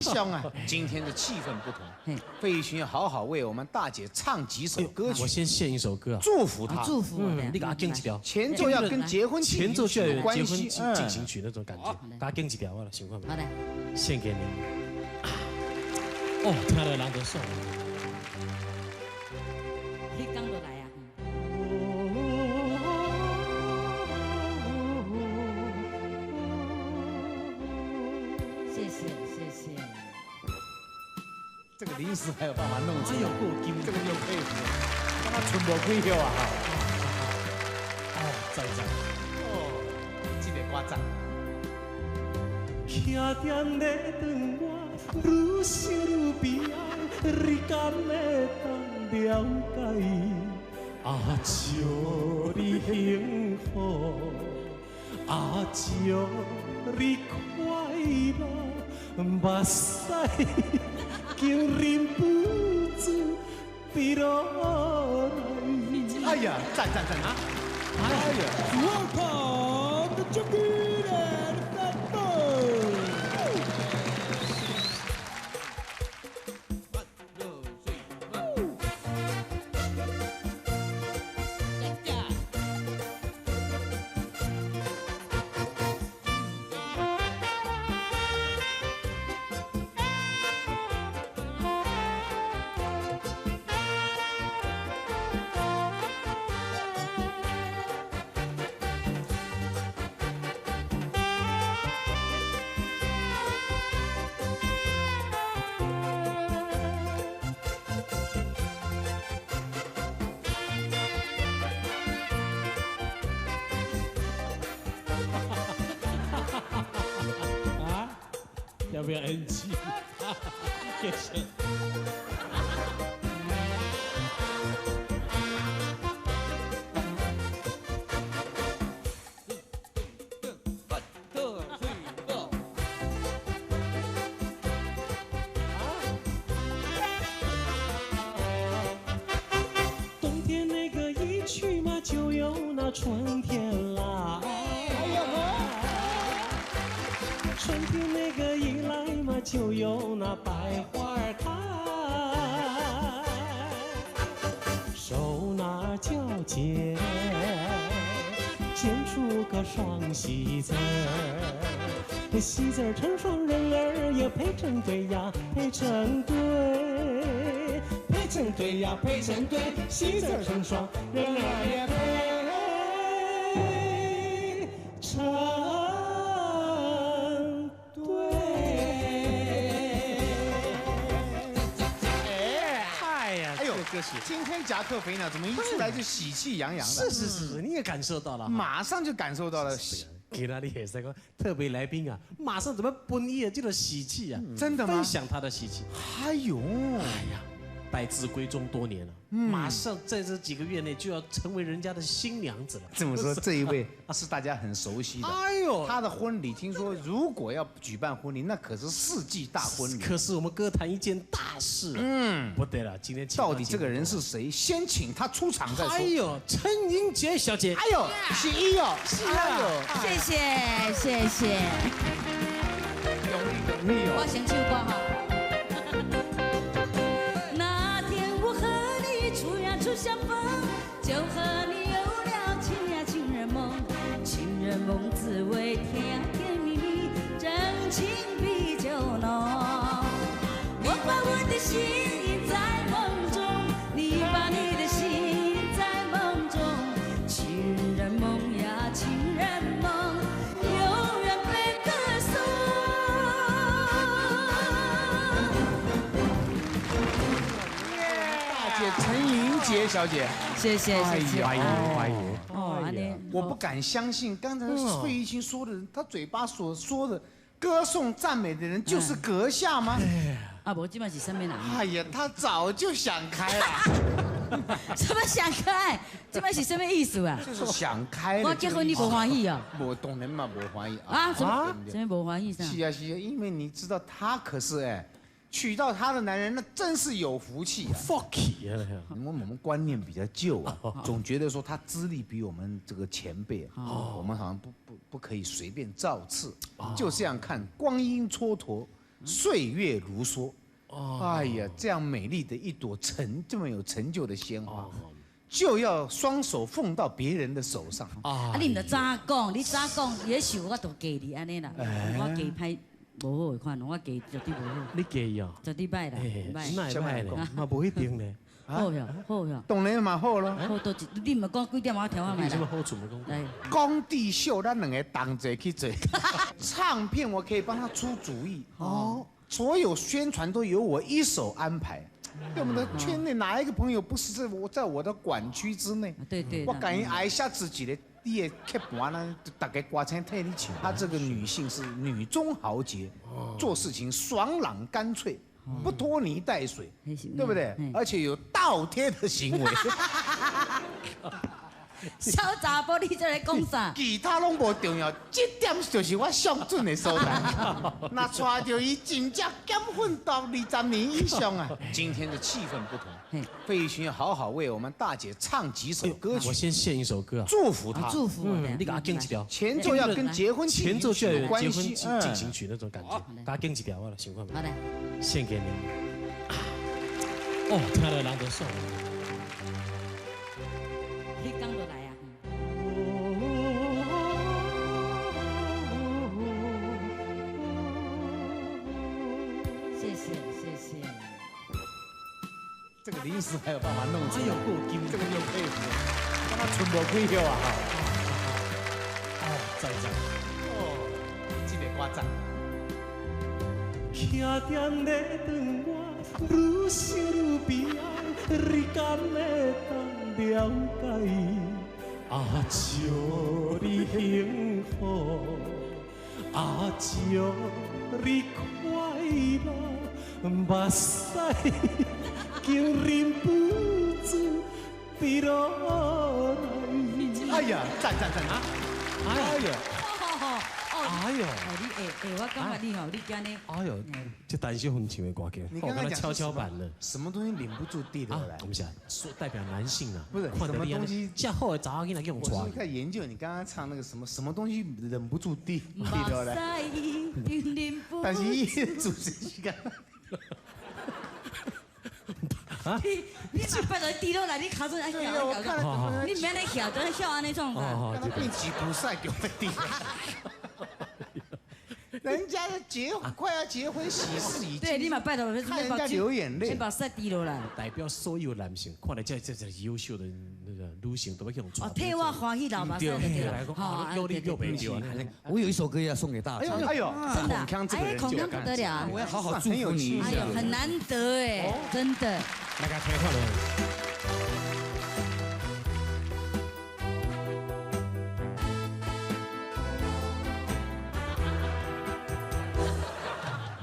香啊！今天的气氛不同，费玉清要好好为我们大姐唱几首歌曲。我先献一首歌啊，祝福她，祝福我。你给他敬几条，前奏要跟结婚前奏就要有结婚进进行曲那种感觉，给他敬几条啊，行吗？好的，献给你。哦，听了人都爽。你讲过来啊。谢谢谢谢。这个临时还有办法弄出来，这个就佩服，他妈纯无几票啊！哦，赞赞。哦，这个歌赞。徛踮咧等我，愈想愈悲哀，你敢会当了解？啊，祝你幸福，啊，祝你快乐，目屎竟忍不住滴落来。哎呀，赞赞赞啊！哎呀， Welcome to Jockey and 啊，要不要 NG？谢谢。冬天那个一去嘛，就有那春天来。春天那个一来嘛，就有那百花开。手拿脚剪，剪出个双喜字儿，喜字儿成双，人儿也配成对呀，配成对，配成对呀，配成对，喜字儿成双，人儿也配成对。哎呀，哎呦，歌曲，今天夹克肥鸟怎么一出来就喜气洋洋的？是是是是，你也感受到了，马上就感受到了。给他的也是个特别来宾啊，马上怎么奔业这个喜气啊？真的吗？分享他的喜气。哎呦，哎呀，待字闺中多年了，马上在这几个月内就要成为人家的新娘子了。这么说，这一位是大家很熟悉的。哎呦，他的婚礼，听说如果要举办婚礼，那可是世纪大婚礼，可是我们歌坛一件大事。嗯，不得了，今天到底这个人是谁？先请他出场再说。哎呦，陈英杰小姐。哎呦，是伊哦，是啊，谢谢谢谢。我先唱歌哈。那天我和你初呀初相逢，就和你有了情呀情人梦，情人梦滋味甜呀甜蜜蜜，真情比酒浓。我把我的心印在梦中，你把你的心印在梦中，情人梦呀情人梦，永远被歌颂。大姐陈莹杰小姐，谢谢谢谢，欢迎欢迎。哦，我不敢相信刚才费玉清说的人，他嘴巴所说的歌颂赞美的人就是阁下吗？啊，无这摆是啥物人？哎呀，他早就想开了。什么想开？这摆是啥物意思啊？就是想开了。我结婚你无欢喜哦？无当然嘛，无欢喜啊！什么？什么无欢喜啥？是啊是啊，因为你知道他可是哎，娶到她的男人那真是有福气啊！福气啊！因为我们观念比较旧啊，总觉得说他资历比我们这个前辈，我们好像不可以随便造次。就这样看，光阴蹉跎，岁月如梭。哎呀，这样美丽的一朵成这么有成就的鲜花，就要双手奉到别人的手上。啊，你毋著早講，你早講，也許我就嫁你按呢啦。我嫁歹無好的款，我嫁絕對無好。你嫁伊哦？絕對歹啦，歹。哪會歹咧？嘛無一定咧。好呀，好呀。當然嘛好咯。好多一，你毋講幾點我聽看覓啦。有什麼好處沒講？來，工地秀，咱兩個同齊去做。唱片我可以幫他出主意。哦。所有宣傳都由我一手安排。對我們的圈內哪一個朋友不是在我的管區之內？對對。我敢於挨下自己的，你的刻盤呢，大家歌星替你唱。她這個女性是女中豪傑，做事情爽朗乾脆，不拖泥帶水，對不對？而且有倒貼的行為。小查甫，你這咧講啥？其他攏無重要，這點就是我上準的所在。若娶著伊，真正減奮鬥20年以上啊！今天的氣氛不同，費玉清要好好為我們大姐唱幾首歌曲。我先獻一首歌啊，祝福她，祝福我。你給她敬一條。前奏要跟結婚前奏就要有關結婚進行曲那種感覺，給她敬一條啊，習慣。好的，獻給你。哦，聽到人都爽。你講落來啊！謝謝謝謝。這個臨時還有辦法弄出來，哎呦，夠金，這個就佩服，讓他存無幾票啊！哦，在在。哦，這個歌讚。徛踮咧等我，愈想愈悲哀，你敢會當了解？啊，祝你幸福，啊，祝你快樂，目屎竟忍不住滴落來。哎呀，讚讚讚啊！哎呀！哎呦！你欸欸，我感覺你吼，你今呢？哎呦，這單身分唱的歌曲，你剛剛講蹺蹺板了，什麼東西忍不住滴落來？我們想說代表男性啊，不是什麼東西？這好的查某囡仔用我是在研究你剛剛唱那個什麼什麼東西忍不住滴滴落來。但是伊主持是講，啊！你你嘛拜託滴落來，你尻準愛曉，你毋免咧曉，就曉按呢創啥？變吉普賽叫我滴。人家結快要結婚喜事已經，對，你嘛拜託，看人家流眼淚，先把屎滴落來。代表所有男性，看來這這這優秀的那個女性都欲用。哦，替我歡喜流目屎就對了。好，有你有沒有？我有一首歌要送給大家。哎呦，真的，哎，孔鏘不得了，我要好好祝福你。哎呦，很難得哎，真的。來，給聽看咧。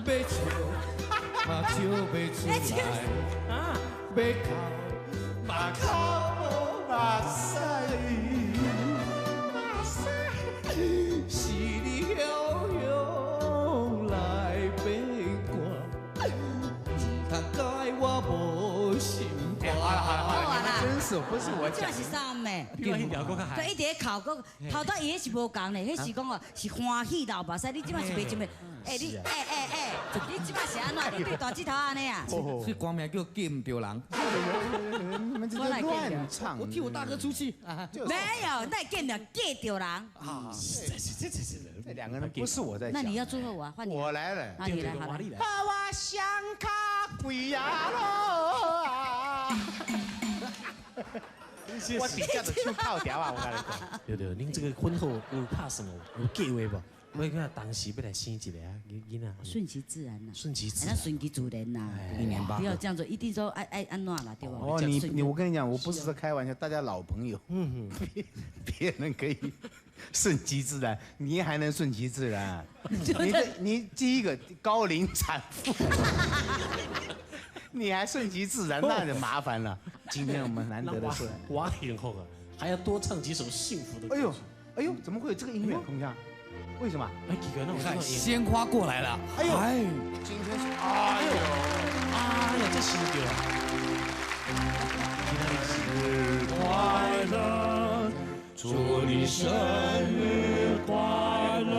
欲笑嘛笑袂出来，欲哭嘛哭无目屎，是你汹涌来变卦，毋通改我无心肝。真是不是我講？這是啥物？對，一直咧哭，閣頭拄伊彼是無仝咧，彼是講哦是歡喜流目屎，你這擺是袂真袂。欸你欸欸欸，你這擺是按怎？你對大指頭按呢啊？所以歌名叫見毋著人。你們這在亂唱。我替我大哥出氣。沒有，那見著見著人。啊，這兩個人不是我在講。那你要祝賀我啊？換你。我來了。那你來好了。我想卡貴啊咯啊！我底下就唱靠調啊！我跟你講。對對，您這個婚後有拍什麼？有計劃無？我看當時欲來生一個啊，囡仔。順其自然啦。順其自然。那順其自然啦。一年八。不要這樣做，一定說愛愛按怎啦，對吧？哦，你我跟你講，我不是在開玩笑，大家老朋友，別人可以順其自然，你還能順其自然？你第一個高齡產婦，你還順其自然，那就麻煩了。今天我們難得的是，我幸福啊，還要多唱幾首幸福的歌。哎呦，哎呦，怎麼會有這個音樂？空下。為什麼？哎，幾個那我看鮮花過來了。哎呦，今天是哎呦，哎呀，這是對啊。生日快樂，祝你生日快樂。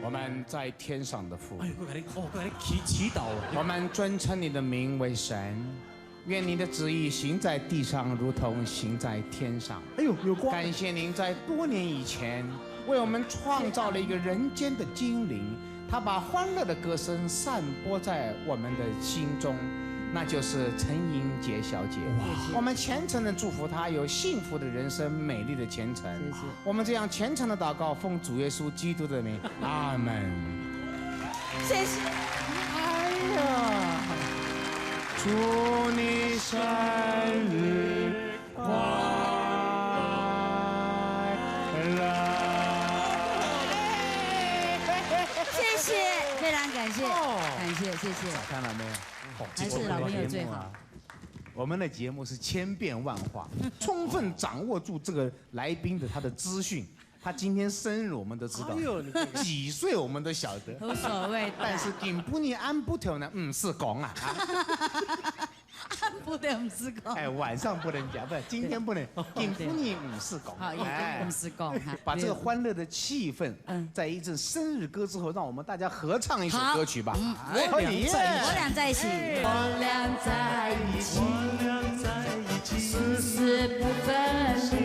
我們。在天上的父。哎呦，閣共你哦，閣共你祈祈禱。我們尊稱你的名為神，願你的旨意行在地上，如同行在天上。哎呦，有光。感謝您在多年以前為我們創造了一個人間的精靈，他把歡樂的歌聲散播在我們的心中，那就是陳盈潔小姐。我們虔誠的祝福她有幸福的人生，美麗的前程。謝謝。我們這樣虔誠的禱告，奉主耶穌基督的名，阿門。謝謝。哎呀，祝你生日快樂！謝謝，非常感謝，感謝，謝謝。看到沒有？還是老朋友最好。我們的節目是千變萬化，充分掌握住這個來賓的他的資訊。他今天生日我們都知道，幾歲我們都曉得，無所謂。但是今晡日按晡頭呢，毋是講啊。按晡頭毋是講。哎，晚上不能講，不，今天不能。今晡日毋是講。好，毋是講。把這個歡樂的氣氛，在一陣生日歌之後，讓我們大家合唱一首歌曲吧。我倆在一起，我倆在一起，我倆在一起，絲絲不分離，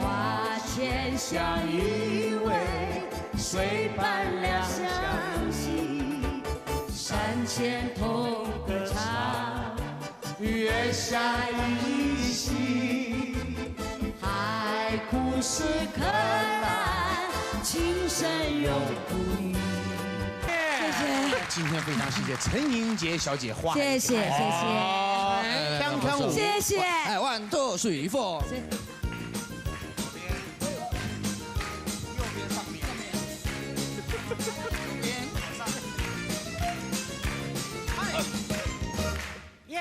花前相依偎，水伴兩相惜，山前同歌唱，月下依稀，海枯石爛，情深永不渝。謝謝。今天非常謝謝陳盈潔小姐，花。謝謝謝謝。鏘鏘舞。謝謝。哎，one two three four。右邊上面。右邊上。耶。